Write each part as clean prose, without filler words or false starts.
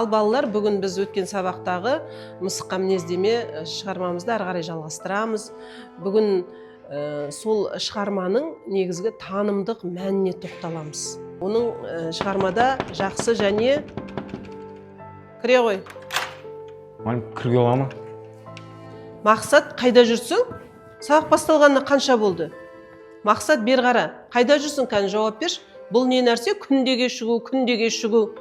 Ал, балалар, бүгін біз өткен сабақтағы «Мысыққа мінездеме» шығармамызды ары қарай жалғастырамыз. Бүгін сол шығарманың негізгі танымдық мәніне тоқталамыз. Оның шығармада жақсы және... Кіре ғой. Мұғалім, кіруге бола ма? Мақсат, қайда жүрсің? Сабақ басталғанына қанша болды? Мақсат, бері қара, қайда жүрсің? Кәні, жауап берші. Бұл не нәрсе, күнде кешігу, күнде кешігу?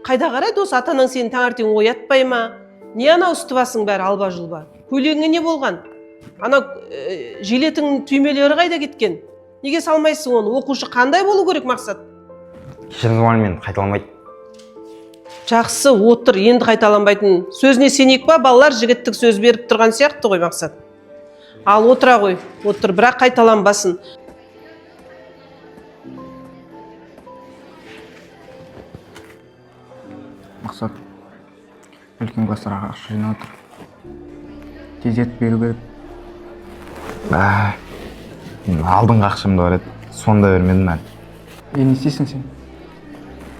Қайда қарайды осы? ата анаң сені таңертең оятпай ма, не? Анау үсті басың бәрі алба жұлба көйлегіңе не болған? Анау жилетіңнің түймелері қайда кеткен? Неге салмайсың оны? Оқушы қандай болу керек, Мақсат? Кешіріңіз, мұғалім, мен қайталамайды. Жақсы, отыр. Енді қайталанбайтын сөзіне сенейік па, балалар? Жігіттік сөз беріп тұрған сияқты ғой Мақсат. Ал отыра ғой, отыр, бірақ қайталанбасын. Мақсат, үлкен класстарға ақша жинап отыр, тездетіп беру керек. Ә, мен алдыңғы ақшам да бар еді, соны да бермедім әлі. Е, не істейсің сен?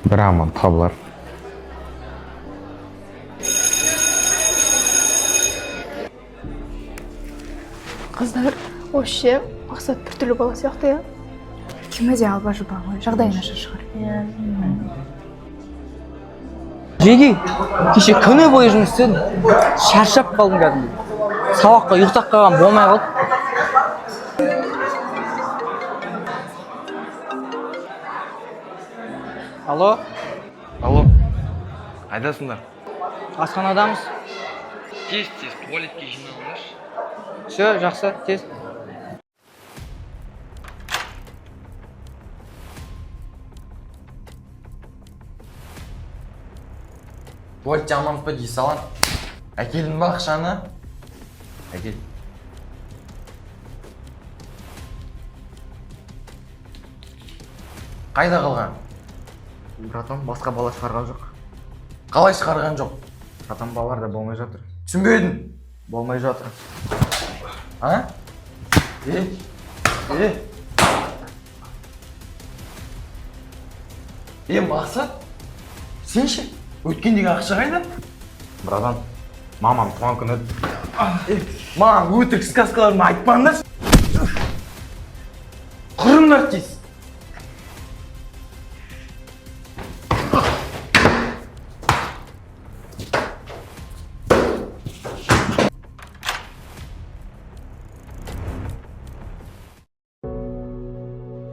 Бір аман табылар. Қыздар, вообще Мақсат біртүрлі бала сияқты, иә? Кімі де алба жұлба ғой, жағдайы нашар шығар. Жеке, кеше күні бойы жұмыс істедім, шаршап қалдым кәдімгідей. Сабаққа ұйықтап қалған болмай қалды. Алло. Алло, қайдасыңдар? Асханадамыз. Тез, тез туалетке жиналыңдаршы. Все, жақсы, тез. Туалетте аманбыз ба дей салам. Әкелдің ба ақшаны? Әкел. Қайда қалған? Братан, басқа бала шығарған жоқ. Қалай шығарған жоқ? Братан, балалар да болмай жатыр. Түсінбедім. Болмай жатыр. А? Е? Е? Е, Мақсат? Сен ше? Өткендегі ақша қайда? Братан, мамам туған күні еді. Е, маған өтірік сказкаларын айтпаңдаршы. Құрыңдар тез.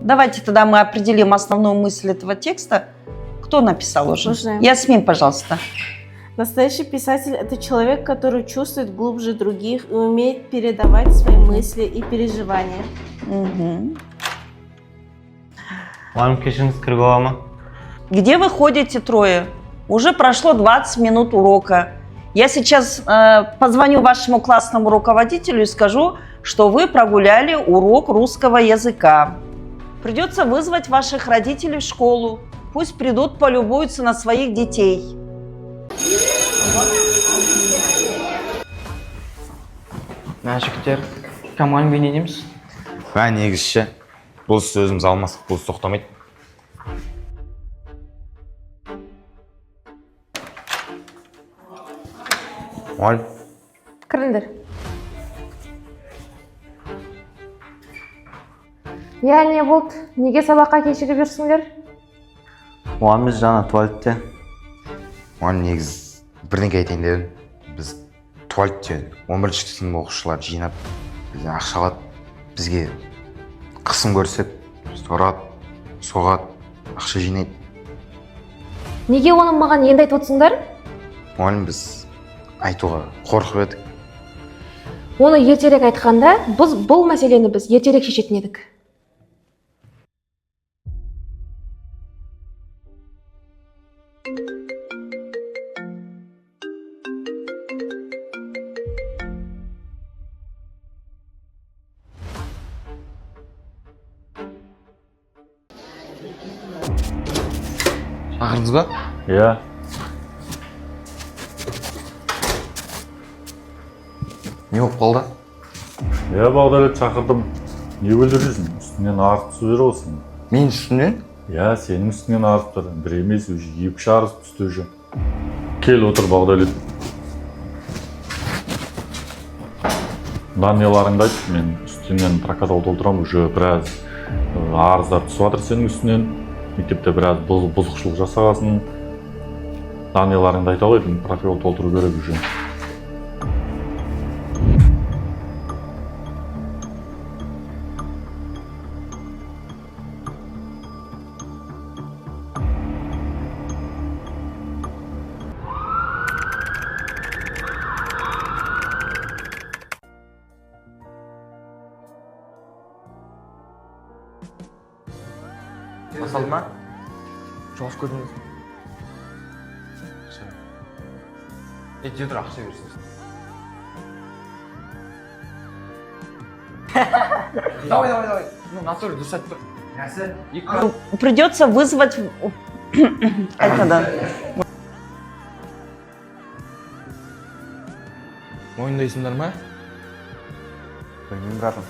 Давайте тогда мы определим основную мысль этого текста. Кто написал уже? Можно я? Ясмин, пожалуйста. Настоящий писатель – это человек, который чувствует глубже других и умеет передавать свои мысли и переживания. Мгм. Мұғалім, кешіріңіз, кіруге бола ма? Где вы ходите трое? Уже прошло 20 минут урока. Я сейчас позвоню вашему классному руководителю и скажу, что вы прогуляли урок русского языка. Придется вызвать ваших родителей в школу. Пусть придут, полюбуются на своих детей. Мә, жігіттер, мұғалімге не дейміз? Мә, негізі ше, бұл сөзіміз алмасақ, бұл тоқтамайды. Мұғалім. Кіріңдер. Иә, не болды? Неге сабаққа кешігіп жүрсіңдер? Мұғалім, біз жаңа туалетте. Мұғалім, негізі бірдеңке айтайын дедім. Біз туалетте 11-ші сынып оқушылар жинап, бізден ақша алады, бізге қысым көрсетеді, бізді ұрады, соғады, ақша жинайды. Неге оны маған енді айтып отырсыңдар? Мұғалім, біз айтуға қорқып едік. Оны ертерек айтқанда, біз бұл мәселені біз ертерек шешетін едік. Шақырдыңыз ба? Иә. Не болып қалды? Иә, Бағдәулет, шақырдым. Не өлтіріп жүрсің? Үстіңнен арыз түсіп жүр ғой сенің. Мен үстімнен? Иә, сенің үстіңнен арыз тұр. Бір емес, уже екі үш арыз түсті уже. Кел, отыр, Бағдәулет. Данныйларыңды айт, мен үстіңнен протокол толтырамын. Уже біраз арыздар түсіп жатыр сенің үстінен, мектепте біраз бұзықшылық жасағансың. Данныйларыңды айта ғой, протокол толтыру керек уже. Басталды ма? Жауап көрдіңіз. Ақша. Е, жүре тұр, ақша берсін. Давай, давай, давай. Ну, натуре дұрыс айтып тұр. Нәрсе? Екі. Придется вызвать қайтадан. Мойындайсыңдар ма? Білмеймін, братан.